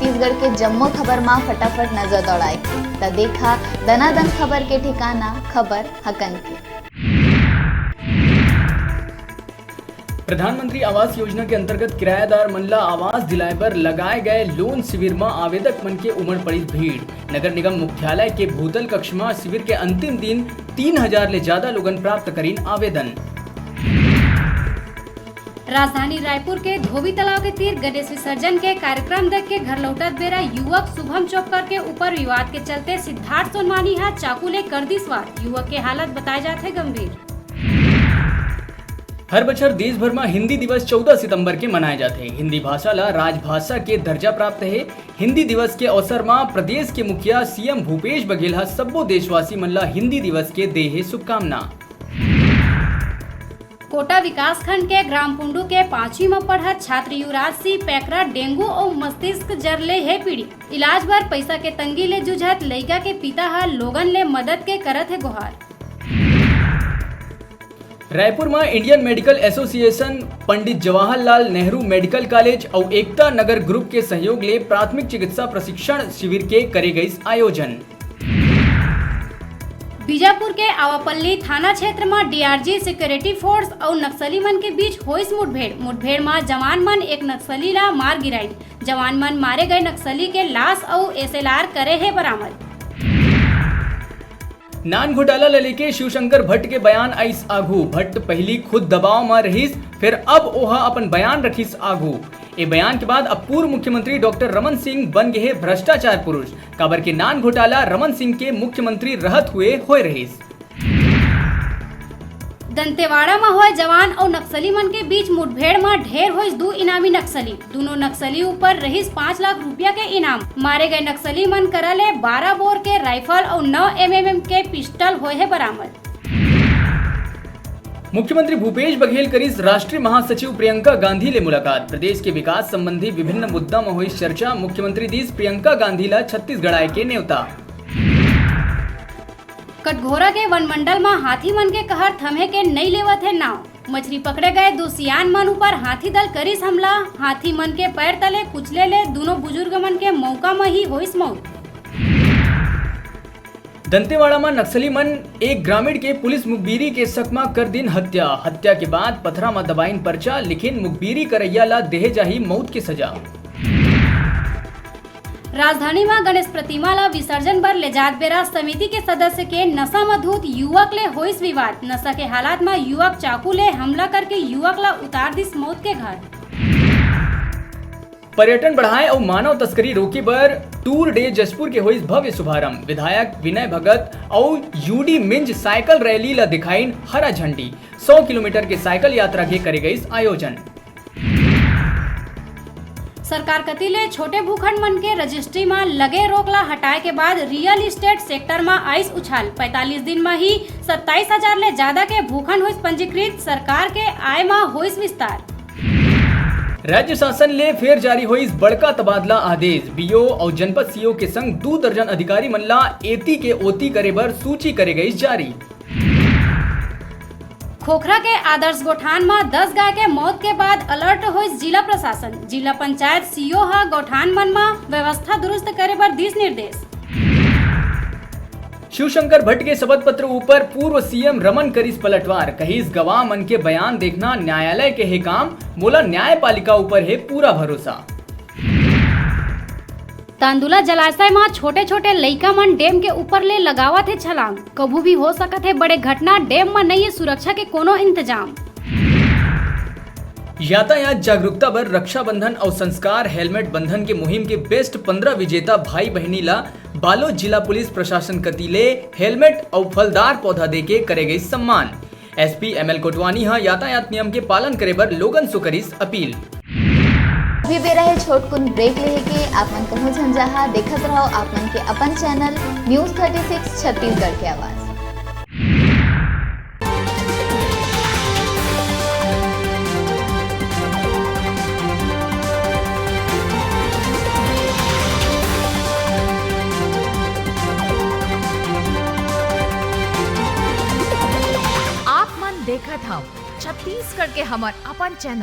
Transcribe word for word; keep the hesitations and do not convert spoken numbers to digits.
छत्तीसगढ़ के जम्मो खबर मा फटाफट नजर दौड़ाए के, त देखा दनादन खबर के ठिकाना, खबर हकन के। प्रधानमंत्री आवास योजना के अंतर्गत किरायादार मन ला आवास दिलाए बर लगाए गए लोन शिविर म आवेदक मन के उमड़ पड़िस भीड़। नगर निगम मुख्यालय के भूतल कक्ष म शिविर के अंतिम दिन तीन हजार ले ज्यादा लोगन प्राप्त करिन आवेदन। राजधानी रायपुर के धोबी तालाब के तीर गणेश विसर्जन के कार्यक्रम देख के घर लौटत बेरा युवक शुभम चोपकर के ऊपर विवाद के चलते सिद्धार्थ सोनवानी ह चाकू ले कर दिस वार। युवक के हालत बताए जात हे गंभीर। हर बछर देश भर म हिंदी दिवस चौदह सितंबर के मनाए जाथे। हिंदी भाषा ला राजभाषा के दर्जा प्राप्त हे। हिंदी दिवस के अवसर म प्रदेश के मुखिया सीएम भूपेश बघेल ह सब्बो देशवासी मन ला हिंदी दिवस के दे हे शुभकामना। कोटा विकासखंड के ग्राम पुंडू के पांचवी म पढ़त छात्र युवराज सिंह पैकरा डेंगू अउ मस्तिष्क जर ले हे पीड़ित। इलाज बर पइसा के तंगी ले जूझत लइका के पिता ह लोगन ले मदद के करत हे गोहार। रायपुर म Indian medical association, Pandit Jawaharlal Nehru medical college अउ एकता नगर ग्रुप के सहयोग ले प्राथमिक चिकित्सा प्रशिक्षण शिविर के करे गइस आयोजन। बीजापुर के आवापल्ली थाना क्षेत्र म डीआरजी, सिक्योरिटी फोर्स अउ नक्सली मन के बीच होइस मुठभेड़। मुठभेड़ म जवान मन एक नक्सली ला मार गिराइन। जवान मन मारे गए नक्सली के लाश अउ एसएलआर करे हे बरामद। नान घोटाला ल लेके शिवशंकर भट्ट के बयान आइस आघू। भट्ट पहिली खुद दबाव म रहिस, फेर अब ओहा अपन बयान रखिस आघू। ए बयान के बाद अब पूर्व मुख्यमंत्री डॉक्टर रमन सिंह बन गे हे भ्रष्टाचार पुरुष, काबर के नान घोटाला रमन सिंह के मुख्यमंत्री रहत हुए होए रहिस। दंतेवाड़ा म होए जवान अउ नक्सली मन के बीच मुठभेड़ म ढेर होइस दू इनामी नक्सली। दूनों नक्सली ऊपर रहिस पाँच लाख रुपया के इनाम। मारे गए नक्सली मन करा ले बारह बोर के राइफल अउ नौ एमएमएम के पिस्टल होए हे बरामद। मुख्यमंत्री भूपेश बघेल करिस राष्ट्रीय महासचिव प्रियंका गांधी ले मुलाकात। प्रदेश के विकास संबंधी विभिन्न मुद्दा म होइस चर्चा। मुख्यमंत्री दिस प्रियंका गांधी ला छत्तीसगढ़ आए के नेवता। कटघोरा के वनमंडल म हाथी मन के कहर थमे के नइ लेवत हे नाव। मछरी पकड़े गए दो सियान मन ऊपर हाथी दल करिस हमला। हाथी मन के पैर तले कुचले ले दूनों बुजुर्ग मन के मौका म ही होइस मौत। दंतेवाड़ा म नक्सली मन एक ग्रामीण के पुलिस मुखबिरी के शक म कर दिन हत्या। हत्या के बाद पथरा म दबाइन पर्चा, लिखिन मुखबिरी करइया ला देहे जाही मौत के सजा। राजधानी म गणेश प्रतिमा ला विसर्जन बर ले जात बेरा समिति के सदस्य के नशा म धुत युवक ले होइस विवाद। नशा के हालात म युवक चाकू ले हमला करके युवक ला उतार दिस मौत के घाट। पर्यटन बढ़ाए अउ मानव तस्करी रोके बर टूर डे जशपुर के होइस भव्य शुभारंभ। विधायक विनय भगत अउ यूडी मिंज साइकिल रैली ला दिखाइन हरा झंडी। सौ किलोमीटर के साइकिल यात्रा के करे गइस आयोजन। सरकार कति ले छोटे भूखंड मन के रजिस्ट्री म लगे रोक ला हटाए के बाद रियल इस्टेट सेक्टर म आइस उछाल। पैंतालीस दिन म ही सत्ताईस हजार ले जादा के भूखंड होइस पंजीकृत। सरकार के आय म होइस विस्तार। राज्य शासन ले फेर जारी होइस बड़का तबादला आदेश। बीओ अउ जनपद सीओ के संग दू दर्जन अधिकारी मन ला एती के ओती करे बर सूची करे गइस जारी। खोखरा के आदर्श गोठान म दस गाय के मौत के बाद अलर्ट होइस जिला प्रशासन। जिला पंचायत सीओ ह गोठान मन म व्यवस्था दुरुस्त करे बर दिस निर्देश। शिवशंकर भट्ट के शपथ पत्र ऊपर पूर्व सीएम रमन करिस पलटवार, कहिस गवाह मन के बयान देखना न्यायालय के हे काम, मोला न्यायपालिका ऊपर हे पूरा भरोसा। तांदुला जलाशय म छोटे-छोटे लइका मन डैम के ऊपर ले लगावत हे छलांग। कभू भी हो सकत हे बड़े घटना, डैम म नइ हे सुरक्षा के कोनो इंतजाम। यातायात जागरूकता बर रक्षाबंधन अउ संस्कार हेलमेट बंधन के मुहिम के बेस्ट पंद्रह विजेता भाई बहिनी ला बालोद जिला पुलिस प्रशासन कति ले हेलमेट अउ फलदार पौधा देके करे गइस सम्मान। एसपी एमएल कोटवानी ह यातायात नियम के पालन करे बर लोगन सो करिस अपील। अभी बेरा हे छोटकुन ब्रेक लेहे के। आप मन कहूं झन जाहा, देखत रहो आप मन के अपन channel news thirty six Chhattisgarh के आवाज। आप मन देखत हव छत्तीसगढ़ के हमर अपन चैनल।